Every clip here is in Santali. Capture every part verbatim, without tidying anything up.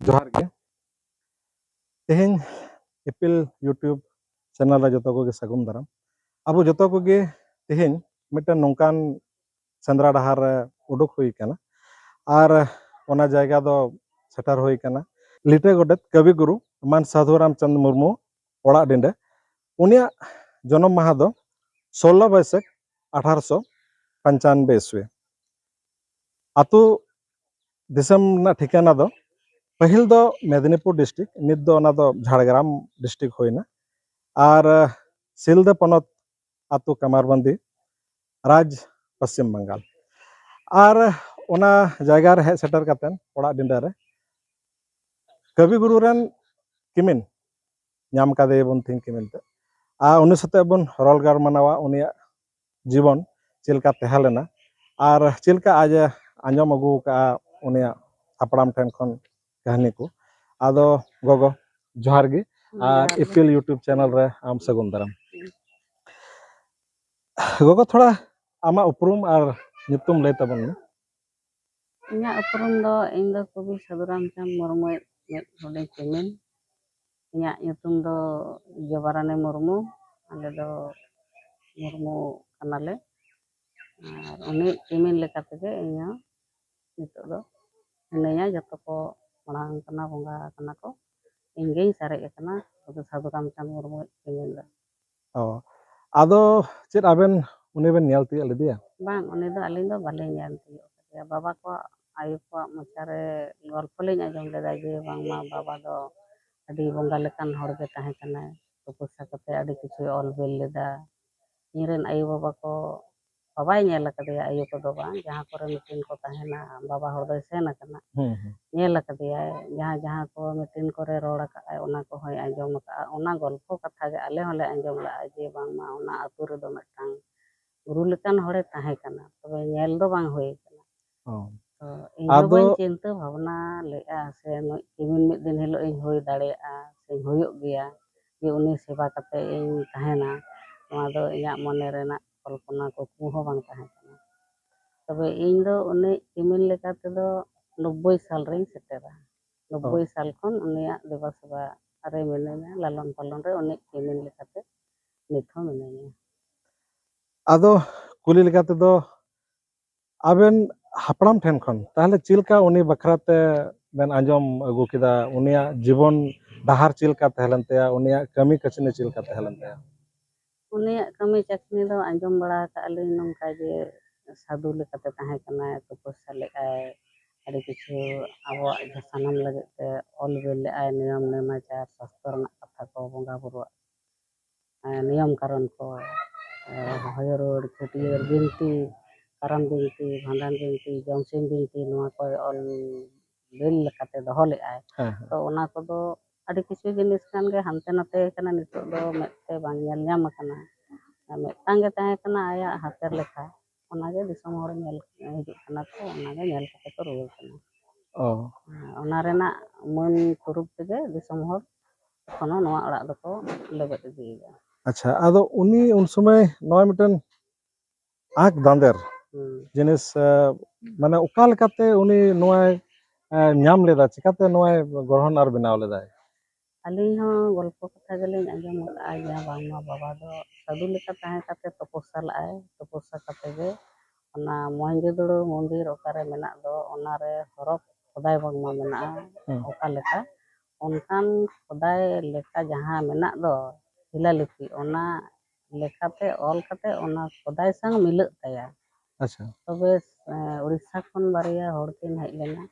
ᱡᱚᱦᱟᱨ ᱜᱮ᱾ ᱛᱮᱦᱮᱧ ᱤᱯᱤᱞ YouTube ᱪᱮᱱᱮᱞ ᱨᱮ ᱡᱚᱛᱚ ᱠᱚᱜᱮ ᱥᱟᱹᱜᱩᱱ ᱫᱟᱨᱟᱢ᱾ ᱟᱵᱚ ᱡᱚᱛᱚ ᱠᱚᱜᱮ ᱛᱮᱦᱮᱧ ᱢᱤᱫᱴᱮᱱ ᱱᱚᱝᱠᱟᱱ ᱥᱮᱸᱫᱽᱨᱟ ᱰᱟᱦᱟᱨ ᱨᱮ ᱩᱰᱩᱠ ᱦᱩᱭ ᱠᱟᱱᱟ, ᱟᱨ ᱚᱱᱟ ᱡᱟᱭᱜᱟ ᱫᱚ ᱥᱮᱴᱮᱨ ᱦᱩᱭ ᱠᱟᱱᱟ ᱞᱤᱴᱟᱹ ᱜᱚᱰᱮᱛ ᱠᱚᱵᱤ ᱜᱩᱨᱩ ᱢᱟᱱ ᱥᱟᱫᱷᱩ ᱨᱟᱢᱪᱟᱸᱫᱽ ᱢᱩᱨᱢᱩ ᱚᱲᱟᱜ ᱰᱤᱸᱰᱟᱹ᱾ ᱩᱱᱤᱭᱟᱜ ᱡᱚᱱᱚᱢ ᱢᱟᱦᱟ ᱫᱚ ᱥᱳᱞᱞᱳ ᱵᱟᱹᱭᱥᱟᱹᱠᱷ ᱟᱴᱷᱟᱨᱚᱥᱚ ᱯᱚᱧᱪᱟᱱᱵᱵᱳᱭ ᱤᱥᱣᱤ᱾ ᱟᱛᱳ ᱫᱤᱥᱚᱢ ᱨᱮᱱᱟᱜ ᱴᱷᱤᱠᱟᱹᱱᱟ ᱫᱚ ᱯᱟᱹᱦᱤᱞ ᱫᱚ ᱢᱮᱫᱽᱱᱤᱯᱩᱨ ᱰᱤᱥᱴᱨᱤᱠᱴ, ᱱᱤᱛ ᱫᱚ ᱚᱱᱟ ᱫᱚ ᱡᱷᱟᱲᱜᱨᱟᱢ ᱰᱤᱥᱴᱨᱤᱠᱴ ᱦᱩᱭᱱᱟ, ᱟᱨ ᱥᱤᱞᱫᱟᱹ ᱯᱚᱱᱚᱛ, ᱟᱛᱳ ᱠᱟᱢᱟᱨᱵᱟᱸᱫᱤ, ᱨᱟᱡᱽ ᱯᱚᱥᱪᱤᱢ ᱵᱟᱝᱜᱟᱞ᱾ ᱟᱨ ᱚᱱᱟ ᱡᱟᱭᱜᱟ ᱨᱮ ᱦᱮᱡ ᱥᱮᱴᱮᱨ ᱠᱟᱛᱮᱫ ᱚᱲᱟᱜ ᱰᱤᱸᱰᱟᱹ ᱨᱮ ᱠᱚᱵᱤ ᱜᱩᱨᱩ ᱨᱮᱱ ᱠᱤᱢᱤᱱ ᱧᱟᱢ ᱠᱟᱫᱮᱭᱟᱵᱚᱱ ᱛᱤᱦᱤᱧ ᱠᱤᱢᱤᱱ ᱛᱮ᱾ ᱟᱨ ᱩᱱᱤ ᱥᱟᱛᱮᱜ ᱵᱚᱱ ᱨᱚᱲ ᱜᱟᱞᱢᱟᱨᱟᱣᱟ, ᱩᱱᱤᱭᱟᱜ ᱡᱤᱵᱚᱱ ᱪᱮᱫ ᱞᱮᱠᱟ ᱛᱟᱦᱮᱸ ᱞᱮᱱᱟ ᱟᱨ ᱪᱮᱫ ᱞᱮᱠᱟ ᱟᱡ ᱮ ᱟᱸᱡᱚᱢ ᱟᱹᱜᱩ ᱟᱠᱟᱫᱼᱟ ᱩᱱᱤᱭᱟᱜ ᱦᱟᱯᱲᱟᱢ ᱴᱷᱮᱱ ᱠᱷᱚᱱ ᱠᱟᱹᱦᱱᱤ ᱠᱚ᱾ ᱟᱫᱚ ᱜᱚᱜᱚ, ᱡᱚᱦᱟᱨ ᱜᱮ᱾ ᱟᱨ ᱡᱚᱦᱟᱨ ᱜᱮ᱾ ᱤᱯᱤᱞ YouTube ᱪᱮᱱᱮᱞ ᱨᱮ ᱟᱢ ᱥᱟᱹᱜᱩᱱ ᱫᱟᱨᱟᱢ᱾ ᱜᱚᱜᱚ, ᱛᱷᱚᱲᱟ ᱟᱢᱟᱜ ᱩᱯᱨᱩᱢ ᱟᱨ ᱧᱩᱛᱩᱢ ᱞᱟᱹᱭ ᱛᱟᱵᱚᱱ ᱢᱮ᱾ ᱤᱧᱟᱹᱜ ᱩᱯᱨᱩᱢ ᱫᱚ, ᱤᱧ ᱫᱚ ᱠᱚᱵᱤ ᱥᱟᱹᱫᱷᱩ ᱨᱟᱢᱪᱟᱸᱫᱽ ᱢᱩᱨᱢᱩᱭᱤᱡ ᱢᱤᱫ ᱦᱩᱰᱤᱧ ᱠᱤᱢᱤᱱ᱾ ᱤᱧᱟᱹᱜ ᱧᱩᱛᱩᱢ ᱫᱚ ᱡᱚᱵᱟᱨᱟᱱᱤ ᱢᱩᱨᱢᱩ᱾ ᱟᱞᱮ ᱫᱚ ᱢᱩᱨᱢᱩ ᱠᱟᱱᱟᱞᱮ᱾ ᱟᱨ ᱩᱱᱤ ᱠᱤᱢᱤᱱ ᱞᱮᱠᱟ ᱛᱮᱜᱮ ᱤᱧ ᱦᱚᱸ ᱱᱤᱛᱚᱜ ᱫᱚ ᱦᱤᱱᱟᱹᱧᱟ᱾ ᱡᱚᱛᱚ ᱠᱚ ᱢᱟᱲᱟᱝ ᱠᱟᱱᱟ, ᱵᱚᱸᱜᱟ ᱠᱟᱱᱟ ᱠᱚ, ᱤᱧ ᱜᱤᱧ ᱥᱟᱨᱮᱡ ᱟᱠᱟᱱᱟ ᱥᱟᱹᱫᱷᱩ, ᱥᱟᱹᱫᱷᱩ ᱨᱟᱢᱪᱟᱸᱫᱽ ᱢᱩᱨᱢᱩᱭᱤᱡ ᱠᱤᱢᱤᱱ ᱫᱚ᱾ ᱚ, ᱟᱫᱚ ᱪᱮᱫ ᱟᱵᱮᱱ ᱩᱱᱤ ᱵᱮᱱ ᱧᱮᱞ ᱛᱤᱭᱳᱜ ᱞᱮᱫᱮᱭᱟ? ᱵᱟᱝ, ᱩᱱᱤ ᱫᱚ ᱟᱹᱞᱤᱧ ᱫᱚ ᱵᱟᱹᱞᱤᱧ ᱧᱮᱞ ᱛᱤᱭᱳᱜ ᱠᱟᱫᱮᱭᱟ᱾ ᱵᱟᱵᱟ ᱠᱚᱣᱟᱜ, ᱟᱭᱳ ᱠᱚᱣᱟᱜ ᱢᱚᱪᱟ ᱨᱮ ᱜᱚᱞᱯᱷᱚ ᱞᱤᱧ ᱟᱸᱡᱚᱢ ᱞᱮᱫᱟ ᱡᱮ ᱵᱟᱝᱢᱟ ᱵᱟᱵᱟ ᱫᱚ ᱟᱹᱰᱤ ᱵᱚᱸᱜᱟ ᱞᱮᱠᱟᱱ ᱦᱚᱲ ᱜᱮ ᱛᱟᱦᱮᱸ ᱠᱟᱱᱟᱭ, ᱛᱚᱯᱚᱥᱭᱟ ᱠᱟᱛᱮ ᱟᱹᱰᱤ ᱠᱤᱪᱷᱩᱭ ᱚᱞ ᱵᱤᱞ ᱞᱮᱫᱟ᱾ ᱤᱧ ᱨᱮᱱ ᱟᱭᱳ ᱵᱟᱵᱟ ᱠᱚ, ᱵᱟᱵᱟᱭ ᱧᱮᱞ ᱟᱠᱟᱫᱮᱭᱟ, ᱟᱭᱳ ᱠᱚᱫᱚ ᱵᱟᱝ, ᱡᱟᱦᱟᱸ ᱠᱚᱨᱮ ᱢᱤᱴᱤᱝ ᱠᱚ ᱛᱟᱦᱮᱱᱟ, ᱵᱟᱵᱟ ᱦᱚᱲ ᱫᱚᱭ ᱥᱮᱱ ᱟᱠᱟᱱᱟ, ᱦᱩᱸ, ᱦᱩᱸ᱾ ᱧᱮᱞ ᱟᱠᱟᱫᱮᱭᱟᱭ, ᱡᱟᱦᱟᱸ ᱡᱟᱦᱟᱸ ᱠᱚ ᱢᱤᱴᱤᱝ ᱠᱚᱨᱮ ᱨᱚᱲ ᱟᱠᱟᱫᱼᱟᱭ, ᱚᱱᱟ ᱠᱚᱦᱚᱸᱭ ᱟᱸᱡᱚᱢ ᱟᱠᱟᱫᱼᱟ᱾ ᱚᱱᱟ ᱜᱚᱞᱯᱷᱚ ᱠᱟᱛᱷᱟ ᱜᱮ ᱟᱞᱮ ᱦᱚᱸᱞᱮ ᱟᱸᱡᱚᱢ ᱞᱟᱜᱼᱟ ᱡᱮ ᱵᱟᱝᱢᱟ ᱚᱱᱟ ᱟᱹᱛᱩ ᱨᱮᱫᱚ ᱢᱤᱫᱴᱟᱝ ᱜᱩᱨᱩ ᱞᱮᱠᱟᱱ ᱦᱚᱲᱮ ᱛᱟᱦᱮᱸ ᱠᱟᱱᱟ, ᱛᱚᱵᱮ ᱧᱮᱞ ᱫᱚ ᱵᱟᱝ ᱦᱩᱭ ᱠᱟᱱᱟ᱾ ᱚ᱾ ᱛᱚ, ᱤᱧ ᱦᱚᱸ ᱟᱫᱚ ᱵᱟᱹᱧ ᱪᱤᱱᱛᱟᱹ ᱵᱷᱟᱵᱽᱱᱟ ᱞᱮᱫᱼᱟ ᱥᱮ ᱱᱩᱭ ᱠᱤᱢᱤᱱ ᱢᱤᱫ ᱫᱤᱱ ᱦᱤᱞᱳᱜ ᱤᱧ ᱦᱩᱭ ᱫᱟᱲᱮᱭᱟᱜᱼᱟ ᱥᱮᱧ ᱦᱩᱭᱩᱜ ᱜᱮᱭᱟ, ᱡᱮ ᱩᱱᱤ ᱥᱮᱵᱟ ᱠᱟᱛᱮ ᱤᱧ ᱛᱟᱦᱮᱱᱟ, ᱱᱚᱣᱟ ᱫᱚ ᱤᱧᱟᱹᱜ ᱢᱚᱱᱮ ᱨᱮᱱᱟᱜ ᱠᱚᱞᱯᱚᱱᱟ ᱠᱩᱠᱢᱩ ᱦᱚᱸ ᱵᱟᱝ ᱛᱟᱦᱮᱸ ᱠᱟᱱᱟ᱾ ᱛᱚᱵᱮ ᱤᱧ ᱫᱚ ᱩᱱᱤ ᱠᱤᱢᱤᱱ ᱞᱮᱠᱟ ᱛᱮᱫᱚ ᱱᱚᱵᱵᱳᱭ ᱥᱟᱞ ᱨᱤᱧ ᱥᱮᱴᱮᱨᱟ᱾ ᱱᱚᱵᱵᱳᱭ ᱚ᱾ ᱥᱟᱞ ᱠᱷᱚᱱ ᱩᱱᱤᱭᱟᱜ ᱫᱮᱵᱟ ᱥᱮᱵᱟ ᱨᱮ ᱢᱤᱱᱟᱹᱧᱟ, ᱞᱟᱞᱚᱱ ᱯᱟᱞᱚᱱ ᱨᱮ ᱩᱱᱤ ᱠᱟᱹᱢᱤᱱ ᱞᱮᱠᱟᱛᱮ ᱱᱤᱛ ᱦᱚᱸ ᱢᱤᱱᱟᱹᱧᱟ᱾ ᱟᱫᱚ ᱠᱩᱞᱤ ᱞᱮᱠᱟ ᱛᱮᱫᱚ, ᱟᱵᱮᱱ ᱦᱟᱯᱲᱟᱢ ᱴᱷᱮᱱ ᱠᱷᱚᱱ ᱛᱟᱦᱚᱞᱮ ᱪᱮᱫ ᱞᱮᱠᱟ ᱩᱱᱤ ᱵᱟᱠᱷᱨᱟ ᱛᱮ ᱵᱮᱱ ᱟᱸᱡᱚᱢ ᱟᱹᱜᱩ ᱠᱮᱫᱟ? ᱩᱱᱤᱭᱟᱜ ᱡᱤᱵᱚᱱ ᱰᱟᱦᱟᱨ ᱪᱮᱫ ᱞᱮᱠᱟ ᱛᱟᱦᱮᱸ ᱞᱮᱱ ᱛᱟᱭᱟ? ᱩᱱᱤᱭᱟᱜ ᱠᱟᱹᱢᱤ ᱠᱟᱹᱥᱱᱤ ᱪᱮᱫ ᱞᱮᱠᱟ ᱛᱟᱦᱮᱸ ᱞᱮᱱ ᱛᱟᱭᱟ? ᱩᱱᱤᱭᱟᱜ ᱠᱟᱹᱢᱤ ᱠᱟᱹᱥᱱᱤ ᱫᱚ ᱟᱸᱡᱚᱢ ᱵᱟᱲᱟ ᱟᱠᱟᱫ ᱟᱞᱤᱧ ᱱᱚᱝᱠᱟ ᱡᱮ ᱥᱟᱹᱫᱷᱩ ᱞᱮᱠᱟᱛᱮ ᱛᱟᱦᱮᱸ ᱠᱟᱱᱟᱭ, ᱛᱚᱯᱚᱥᱭᱟ ᱞᱮᱫᱼᱟᱭ, ᱟᱹᱰᱤ ᱠᱤᱪᱷᱩ ᱟᱵᱚᱣᱟᱜ ᱥᱟᱱᱟᱢ ᱞᱟᱹᱜᱤᱫ ᱛᱮ ᱚᱞ ᱵᱤᱞ ᱞᱮᱫᱼᱟᱭ, ᱱᱤᱭᱚᱢ ᱱᱮᱢᱟᱪᱟᱨ, ᱥᱟᱥᱛᱚᱨ ᱨᱮᱱᱟᱜ ᱠᱟᱛᱷᱟ ᱠᱚ, ᱵᱚᱸᱜᱟ ᱵᱩᱨᱩᱣᱟᱜ, ᱮᱸ, ᱱᱤᱭᱚᱢ ᱠᱟᱨᱚᱱ ᱠᱚ, ᱮᱸ, ᱦᱚᱭᱚ ᱨᱩᱣᱟᱹᱲ, ᱪᱷᱟᱹᱴᱭᱟᱹᱨ, ᱵᱤᱱᱛᱤ, ᱠᱟᱨᱟᱢ ᱵᱤᱱᱛᱤ, ᱵᱷᱟᱸᱰᱟᱱ ᱵᱤᱱᱛᱤ, ᱡᱚᱢᱥᱤᱢ ᱵᱤᱱᱛᱤ, ᱱᱚᱣᱟ ᱠᱚᱭ ᱚᱞ ᱵᱤᱞ ᱞᱮᱠᱟᱛᱮ ᱫᱚᱦᱚ ᱞᱮᱫᱼᱟᱭ᱾ ᱦᱮᱸ, ᱦᱮᱸ᱾ ᱛᱚ ᱚᱱᱟ ᱠᱚᱫᱚ ᱟᱹᱰᱤ ᱠᱤᱪᱷᱩ ᱡᱤᱱᱤᱥ ᱠᱷᱟᱱ ᱜᱮ ᱦᱟᱱᱛᱮ ᱱᱟᱛᱮ ᱠᱟᱱᱟ, ᱱᱤᱛᱚᱜ ᱫᱚ ᱢᱮᱫ ᱛᱮ ᱵᱟᱝ ᱧᱮᱞ ᱧᱟᱢ ᱟᱠᱟᱱᱟ᱾ ᱟᱨ ᱢᱤᱫᱴᱟᱝ ᱜᱮ ᱛᱟᱦᱮᱸ ᱠᱟᱱᱟ ᱟᱭᱟᱜ ᱦᱟᱛᱮᱨ ᱞᱮᱠᱷᱟ, ᱚᱱᱟᱜᱮ ᱫᱤᱥᱚᱢ ᱦᱚᱲ ᱧᱮᱞ ᱦᱤᱡᱩᱜ ᱠᱟᱱᱟ ᱠᱚ, ᱚᱱᱟᱜᱮ ᱧᱮᱞ ᱠᱟᱛᱮ ᱠᱚ ᱨᱩᱣᱟᱹᱲ ᱠᱟᱱᱟ᱾ ᱚ᱾ ᱚᱱᱟ ᱨᱮᱱᱟᱜ ᱢᱟᱹᱱ ᱥᱚᱨᱩᱯ ᱛᱮᱜᱮ ᱫᱤᱥᱚᱢ ᱦᱚᱲ ᱮᱠᱷᱚᱱᱳ ᱱᱚᱣᱟ ᱚᱲᱟᱜ ᱫᱚᱠᱚ ᱞᱮᱵᱮᱫ ᱤᱫᱤᱭᱮᱫᱟ᱾ ᱟᱪᱪᱷᱟ, ᱟᱫᱚ ᱩᱱᱤ ᱩᱱ ᱥᱚᱢᱚᱭ ᱱᱚᱣᱟ ᱢᱤᱫᱴᱮᱱ ᱟᱸᱠ ᱫᱟᱸᱫᱮᱨ ᱦᱩᱸ᱾ ᱡᱤᱱᱤᱥ, ᱮ, ᱢᱟᱱᱮ ᱚᱠᱟ ᱞᱮᱠᱟᱛᱮ ᱩᱱᱤ ᱱᱚᱣᱟᱭ, ᱮ, ᱧᱟᱢ ᱞᱮᱫᱟ? ᱪᱤᱠᱟᱛᱮ ᱱᱚᱣᱟᱭ ᱜᱚᱲᱦᱚᱱ ᱟᱨ ᱵᱮᱱᱟᱣ ᱞᱮᱫᱟᱭ? ᱟᱹᱞᱤᱧ ᱦᱚᱸ ᱜᱚᱞᱯᱚ ᱠᱟᱛᱷᱟ ᱜᱮᱞᱤᱧ ᱟᱸᱡᱚᱢ ᱟᱠᱟᱫᱼᱟ ᱡᱮ ᱵᱟᱝᱢᱟ ᱵᱟᱵᱟ ᱫᱚ ᱥᱟᱹᱫᱷᱩ ᱞᱮᱠᱟ ᱛᱟᱦᱮᱸ ᱠᱟᱛᱮ ᱛᱚᱯᱚᱥᱟ ᱞᱮᱫᱼᱟᱭ, ᱛᱚᱯᱚᱥᱟ ᱠᱟᱛᱮ ᱜᱮ ᱚᱱᱟ ᱢᱚᱦᱮᱱᱡᱳᱫᱚᱲᱳ ᱢᱚᱱᱫᱤᱨ ᱚᱠᱟᱨᱮ ᱢᱮᱱᱟᱜ ᱫᱚ, ᱚᱱᱟᱨᱮ ᱦᱚᱨᱚᱯ ᱠᱷᱚᱫᱟᱭ ᱵᱟᱝᱢᱟ ᱢᱮᱱᱟᱜᱼᱟ, ᱦᱩᱸ᱾ ᱚᱠᱟ ᱞᱮᱠᱟ, ᱚᱱᱠᱟᱱ ᱠᱷᱚᱫᱟᱭ ᱞᱮᱠᱟ ᱡᱟᱦᱟᱸ ᱢᱮᱱᱟᱜ ᱫᱚ ᱥᱤᱞᱟᱞᱤᱯᱤ, ᱚᱱᱟ ᱞᱮᱠᱟᱛᱮ ᱚᱞ ᱠᱟᱛᱮ ᱚᱱᱟ ᱠᱷᱚᱫᱟᱭ ᱥᱟᱶ ᱢᱤᱞᱟᱹᱜ ᱛᱟᱭᱟ᱾ ᱟᱪᱪᱷᱟ᱾ ᱛᱚᱵᱮ, ᱮᱸ, ᱩᱲᱤᱥᱥᱟ ᱠᱷᱚᱱ ᱵᱟᱨᱭᱟ ᱦᱚᱲ ᱠᱤᱱ ᱦᱮᱡ ᱞᱮᱱᱟ,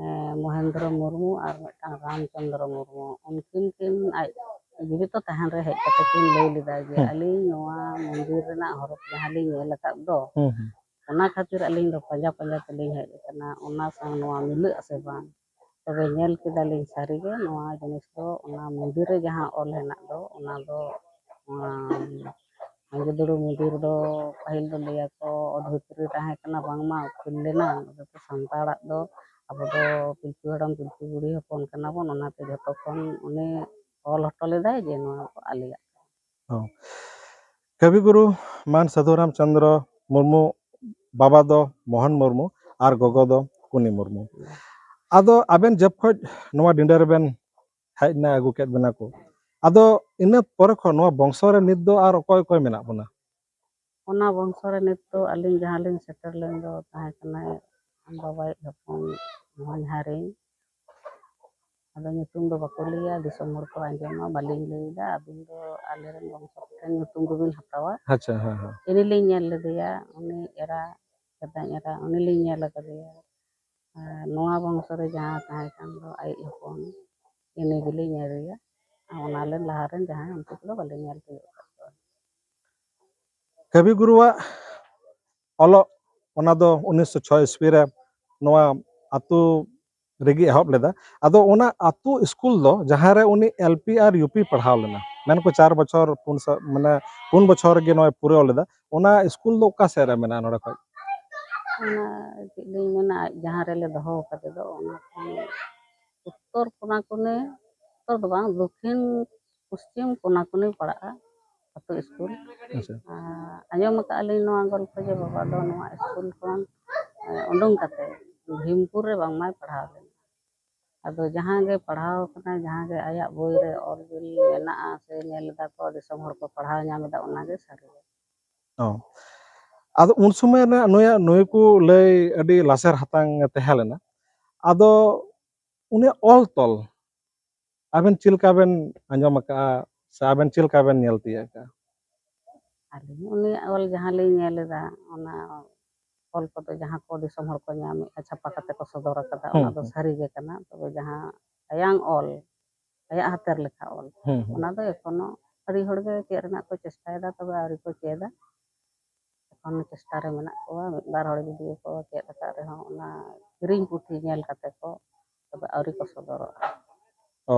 ᱮᱸ, ᱢᱚᱦᱮᱱᱫᱨᱚ ᱢᱩᱨᱢᱩ ᱟᱨ ᱢᱤᱫᱴᱟᱝ ᱨᱟᱢᱪᱚᱸᱫᱨᱚ ᱢᱩᱨᱢᱩ᱾ ᱩᱱᱠᱤᱱ ᱠᱤᱱ ᱟᱡ ᱡᱤᱣᱤᱛᱚ ᱛᱟᱦᱮᱱ ᱨᱮ ᱦᱮᱡ ᱠᱟᱛᱮ ᱠᱤᱱ ᱞᱟᱹᱭ ᱞᱮᱫᱟ ᱡᱮ, ᱦᱩᱸ᱾ ᱟᱹᱞᱤᱧ ᱱᱚᱣᱟ ᱢᱚᱱᱫᱤᱨ ᱨᱮᱱᱟᱜ ᱦᱚᱨᱚᱯ ᱡᱟᱦᱟᱸ ᱞᱤᱧ ᱧᱮᱞ ᱟᱠᱟᱫ ᱫᱚ, ᱦᱩᱸ, ᱦᱩᱸ᱾ ᱚᱱᱟ ᱠᱷᱟᱹᱛᱤᱨ ᱟᱹᱞᱤᱧ ᱫᱚ ᱯᱟᱸᱡᱟ ᱯᱟᱸᱡᱟ ᱛᱮᱞᱤᱧ ᱦᱮᱡ ᱟᱠᱟᱱᱟ, ᱚᱱᱟ ᱥᱟᱶ ᱱᱚᱣᱟ ᱢᱤᱞᱟᱹᱜ ᱟᱥᱮ ᱵᱟᱝ? ᱛᱚᱵᱮ ᱧᱮᱞ ᱠᱮᱫᱟᱞᱤᱧ ᱥᱟᱹᱨᱤᱜᱮ ᱱᱚᱣᱟ ᱡᱤᱱᱤᱥ ᱫᱚ, ᱚᱱᱟ ᱢᱚᱱᱫᱤᱨ ᱨᱮ ᱡᱟᱦᱟᱸ ᱚᱞ ᱦᱮᱱᱟᱜ ᱫᱚ, ᱚᱱᱟ ᱫᱚ, ᱚᱱᱟ ᱢᱚᱦᱮᱱᱡᱳᱫᱚᱲᱳ ᱢᱚᱱᱫᱤᱨ ᱫᱚ ᱯᱟᱹᱦᱤᱞ ᱫᱚ ᱞᱟᱹᱭᱟᱠᱚ ᱚᱛ ᱵᱷᱤᱛᱨᱤ ᱨᱮ ᱛᱟᱦᱮᱸ ᱠᱟᱱᱟ, ᱵᱟᱝᱢᱟ ᱩᱯᱮᱞ ᱞᱮᱱᱟ᱾ ᱚᱱᱟ ᱫᱚ ᱥᱟᱱᱛᱟᱲᱟᱜ ᱫᱚ, ᱟᱵᱚ ᱫᱚ ᱯᱤᱞᱪᱩ ᱦᱟᱲᱟᱢ ᱯᱤᱞᱪᱩ ᱵᱩᱲᱦᱤ ᱦᱚᱯᱚᱱ ᱠᱟᱱᱟ ᱵᱚᱱ, ᱚᱱᱟᱛᱮ ᱡᱷᱚᱛᱚ ᱠᱷᱚᱱ ᱩᱱᱤ ᱚᱞ ᱦᱚᱴᱚ ᱞᱮᱫᱟᱭ ᱡᱮ ᱱᱚᱣᱟ ᱫᱚ ᱟᱞᱮᱭᱟᱜ ᱠᱟᱱᱟ᱾ ᱦᱚᱸ᱾ ᱠᱚᱵᱤ ᱜᱩᱨᱩ ᱢᱟᱱ ᱥᱟᱹᱫᱷᱩ ᱨᱟᱢᱪᱚᱸᱫᱽᱨᱚ ᱢᱩᱨᱢᱩ, ᱵᱟᱵᱟ ᱫᱚ ᱢᱳᱦᱚᱱ ᱢᱩᱨᱢᱩ ᱟᱨ ᱜᱚᱜᱚ ᱫᱚ ᱠᱩᱱᱤ ᱢᱩᱨᱢᱩ᱾ ᱟᱫᱚ ᱟᱵᱮᱱ ᱡᱚᱵ ᱠᱷᱚᱡ ᱱᱚᱣᱟ ᱰᱤᱸᱰᱟᱹ ᱨᱮᱵᱮᱱ ᱦᱮᱡ ᱮᱱᱟ, ᱟᱹᱜᱩ ᱠᱮᱫ ᱵᱮᱱᱟ ᱠᱚ, ᱟᱫᱚ ᱤᱱᱟᱹ ᱯᱚᱨᱮ ᱠᱷᱚᱱ ᱱᱚᱣᱟ ᱵᱚᱝᱥᱚ ᱨᱮ ᱱᱤᱛ ᱫᱚ ᱟᱨ ᱚᱠᱚᱭ ᱚᱠᱚᱭ ᱢᱮᱱᱟᱜ ᱵᱚᱱᱟ? ᱚᱱᱟ ᱵᱚᱝᱥᱚ ᱨᱮ ᱱᱤᱛ ᱫᱚ ᱟᱹᱞᱤᱧ ᱡᱟᱦᱟᱸ ᱞᱤᱧ ᱥᱮᱴᱮᱨ ᱞᱮᱱ ᱫᱚ ᱛᱟᱦᱮᱸ ᱠᱟᱱᱟᱭ ᱵᱟᱵᱟᱭᱤᱡ ᱦᱚᱯᱚᱱ ᱦᱚᱧᱦᱟᱨᱤᱧ᱾ ᱟᱫᱚ ᱧᱩᱛᱩᱢ ᱫᱚ ᱵᱟᱠᱚ ᱞᱟᱹᱭᱟ, ᱫᱤᱥᱚᱢ ᱦᱚᱲ ᱠᱚ ᱟᱸᱡᱚᱢᱟ, ᱵᱟᱹᱞᱤᱧ ᱞᱟᱹᱭᱫᱟ᱾ ᱟᱹᱵᱤᱱ ᱫᱚ ᱟᱞᱮᱨᱮᱱ ᱵᱚᱝᱥᱚ ᱠᱚᱴᱷᱮᱱ ᱧᱩᱛᱩᱢ ᱜᱮᱵᱤᱱ ᱦᱟᱛᱟᱣᱟ᱾ ᱟᱪᱪᱷᱟ, ᱦᱮᱸ, ᱦᱮᱸ᱾ ᱤᱧ ᱞᱤᱧ ᱧᱮᱞ ᱞᱮᱫᱮᱭᱟ, ᱩᱱᱤ ᱮᱨᱟ, ᱫᱟᱫᱟᱧ ᱮᱨᱟ, ᱩᱱᱤ ᱞᱤᱧ ᱧᱮᱞ ᱟᱠᱟᱫᱮᱭᱟ᱾ ᱟᱨ ᱱᱚᱣᱟ ᱵᱚᱝᱥᱚ ᱨᱮ ᱡᱟᱦᱟᱸ ᱛᱟᱦᱮᱸ ᱠᱟᱱ ᱫᱚ ᱟᱡ ᱦᱚᱯᱚᱱ, ᱤᱱᱟᱹ ᱜᱮᱞᱤᱧ ᱧᱮᱞ ᱮᱭᱟ᱾ ᱟᱨ ᱚᱱᱟ ᱞᱮᱱ ᱞᱟᱦᱟ ᱨᱮᱱ ᱡᱟᱦᱟᱸᱭ, ᱩᱱᱠᱩ ᱠᱚᱫᱚ ᱵᱟᱹᱞᱤᱧ ᱧᱮᱞ ᱛᱤᱭᱳᱜ ᱟᱠᱟᱫ ᱠᱚᱣᱟ᱾ ᱠᱟᱹᱵᱤ ᱜᱩᱨᱩᱣᱟᱜ ᱚᱞᱚᱜ, ᱚᱱᱟ ᱫᱚ ᱩᱱᱤᱥᱥᱚ ᱪᱷᱚᱭ ᱤᱥᱣᱤ ᱨᱮ ᱱᱚᱣᱟ ᱟᱛᱳ ᱨᱮᱜᱮ ᱮᱦᱚᱵ ᱞᱮᱫᱟ᱾ ᱟᱫᱚ ᱚᱱᱟ ᱟᱛᱳ ᱥᱠᱩᱞ ᱫᱚ ᱡᱟᱦᱟᱸ ᱨᱮ ᱩᱱᱤ ᱮᱞ ᱯᱤ ᱟᱨ ᱭᱩ ᱯᱤ ᱯᱟᱲᱦᱟᱣ ᱞᱮᱱᱟ, ᱢᱮᱱᱠᱚ ᱪᱟᱨ ᱵᱚᱪᱷᱚᱨ, ᱯᱩᱱ ᱥᱮ-, ᱢᱟᱱᱮ ᱯᱩᱱ ᱵᱚᱪᱷᱚᱨ ᱨᱮᱜᱮ ᱱᱚᱜᱼᱚᱭ ᱯᱩᱨᱟᱹᱣ ᱞᱮᱫᱟ, ᱚᱱᱟ ᱥᱠᱩᱞ ᱫᱚ ᱚᱠᱟ ᱥᱮᱫ ᱨᱮ ᱢᱮᱱᱟᱜᱼᱟ ᱱᱚᱰᱮ ᱠᱷᱚᱡ? ᱚᱱᱟ ᱪᱮᱫ ᱞᱤᱧ ᱢᱮᱱᱟ, ᱟᱡ ᱡᱟᱦᱟᱸ ᱨᱮᱞᱮ ᱫᱚᱦᱚ ᱟᱠᱟᱫᱮ ᱫᱚ, ᱚᱱᱟ ᱠᱷᱚᱱ ᱩᱛᱛᱚᱨ ᱠᱚᱱᱟ ᱠᱚᱱᱮ, ᱩᱛᱛᱚᱨ ᱫᱚ ᱵᱟᱝ, ᱫᱚᱠᱷᱤᱱ ᱯᱚᱥᱪᱤᱢ ᱠᱚᱱᱟ ᱠᱚᱱᱮ ᱯᱟᱲᱟᱜᱼᱟ ᱟᱹᱛᱩ ᱥᱠᱩᱞ᱾ ᱟᱪᱪᱷᱟ᱾ ᱟᱨ ᱟᱸᱡᱚᱢ ᱟᱠᱟᱫᱼᱟ ᱞᱤᱧ ᱱᱚᱣᱟ ᱜᱚᱞᱯᱚ ᱡᱮ ᱵᱟᱵᱟ ᱫᱚ ᱱᱚᱣᱟ ᱥᱠᱩᱞ ᱠᱷᱚᱱ, ᱮ, ᱩᱰᱩᱝ ᱠᱟᱛᱮ ᱵᱷᱤᱢᱯᱩᱨ ᱨᱮ ᱵᱟᱝᱢᱟᱭ ᱯᱟᱲᱦᱟᱣ ᱞᱮᱱᱟ᱾ ᱟᱫᱚ ᱡᱟᱦᱟᱸ ᱜᱮ ᱯᱟᱲᱦᱟᱣ ᱠᱟᱱᱟᱭ, ᱡᱟᱦᱟᱸ ᱜᱮ ᱟᱭᱟᱜ ᱵᱳᱭ ᱨᱮ ᱚᱞ ᱵᱤᱞ ᱢᱮᱱᱟᱜᱼᱟ ᱥᱮ ᱧᱮᱞ ᱮᱫᱟ ᱠᱚ, ᱫᱤᱥᱚᱢ ᱦᱚᱲ ᱠᱚ ᱯᱟᱲᱦᱟᱣ ᱧᱟᱢ ᱮᱫᱟ, ᱚᱱᱟᱜᱮ ᱥᱟᱹᱨᱤᱭᱟ᱾ ᱚ᱾ ᱟᱫᱚ ᱩᱱ ᱥᱚᱢᱚᱭ ᱨᱮ ᱱᱩᱭᱟᱜ, ᱱᱩᱭ ᱠᱚ ᱞᱟᱹᱭ ᱟᱹᱰᱤ ᱞᱟᱥᱮᱨ ᱦᱟᱛᱟᱝ ᱛᱟᱦᱮᱸ ᱞᱮᱱᱟ᱾ ᱟᱫᱚ ᱩᱱᱤᱭᱟᱜ ᱚᱞ ᱛᱚᱞ ᱟᱵᱮᱱ ᱪᱮᱫ ᱞᱮᱠᱟ ᱵᱮᱱ ᱟᱸᱡᱚᱢ ᱟᱠᱟᱫᱼᱟ ᱥᱮ ᱟᱵᱮᱱ ᱪᱮᱫ ᱞᱮᱠᱟ ᱵᱮᱱ ᱧᱮᱞ ᱛᱤᱭᱳᱜ ᱟᱠᱟᱫᱼᱟ? ᱟᱹᱞᱤᱧ ᱩᱱᱤᱭᱟᱜ ᱚᱞ ᱡᱟᱦᱟᱸ ᱞᱤᱧ ᱧᱮᱞ ᱮᱫᱟ, ᱚᱱᱟ ᱚᱞ ᱠᱚᱫᱚ ᱡᱟᱦᱟᱸ ᱠᱚ ᱫᱤᱥᱚᱢ ᱦᱚᱲ ᱠᱚ ᱧᱟᱢᱮᱫᱼᱟ, ᱪᱷᱟᱯᱟ ᱠᱟᱛᱮ ᱠᱚ ᱥᱚᱫᱚᱨ ᱟᱠᱟᱫᱟ, ᱦᱩᱸ, ᱚᱱᱟ ᱫᱚ ᱦᱩᱸ᱾ ᱥᱟᱹᱨᱤ ᱜᱮ ᱠᱟᱱᱟ᱾ ᱛᱚᱵᱮ ᱡᱟᱦᱟᱸ ᱟᱭᱟᱝ ᱚᱞ, ᱟᱭᱟᱜ ᱦᱟᱛᱮᱨ ᱞᱮᱠᱷᱟ ᱚᱞ, ᱦᱩᱸ, ᱦᱩᱸ᱾ ᱚᱱᱟ ᱫᱚ ᱮᱠᱷᱚᱱᱳ ᱟᱹᱰᱤ ᱦᱚᱲᱜᱮ ᱪᱮᱫ ᱨᱮᱱᱟᱜ ᱠᱚ ᱪᱮᱥᱴᱟᱭᱮᱫᱟ, ᱛᱚᱵᱮ ᱟᱹᱣᱨᱤ ᱠᱚ ᱪᱮᱫᱟ᱾ ᱮᱠᱷᱚᱱ ᱪᱮᱥᱴᱟ ᱨᱮ ᱢᱮᱱᱟᱜ ᱠᱚᱣᱟ᱾ ᱢᱤᱫ ᱵᱟᱨ ᱦᱚᱲ ᱡᱩᱫᱤ ᱠᱚ ᱪᱮᱫ ᱟᱠᱟᱫ ᱨᱮᱦᱚᱸ, ᱚᱱᱟ ᱠᱤᱨᱤᱧ ᱯᱩᱛᱷᱤ ᱧᱮᱞ ᱠᱟᱛᱮ ᱠᱚ, ᱛᱚᱵᱮ ᱟᱹᱣᱨᱤ ᱠᱚ ᱥᱚᱫᱚᱨᱚᱜᱼᱟ᱾ ᱚ,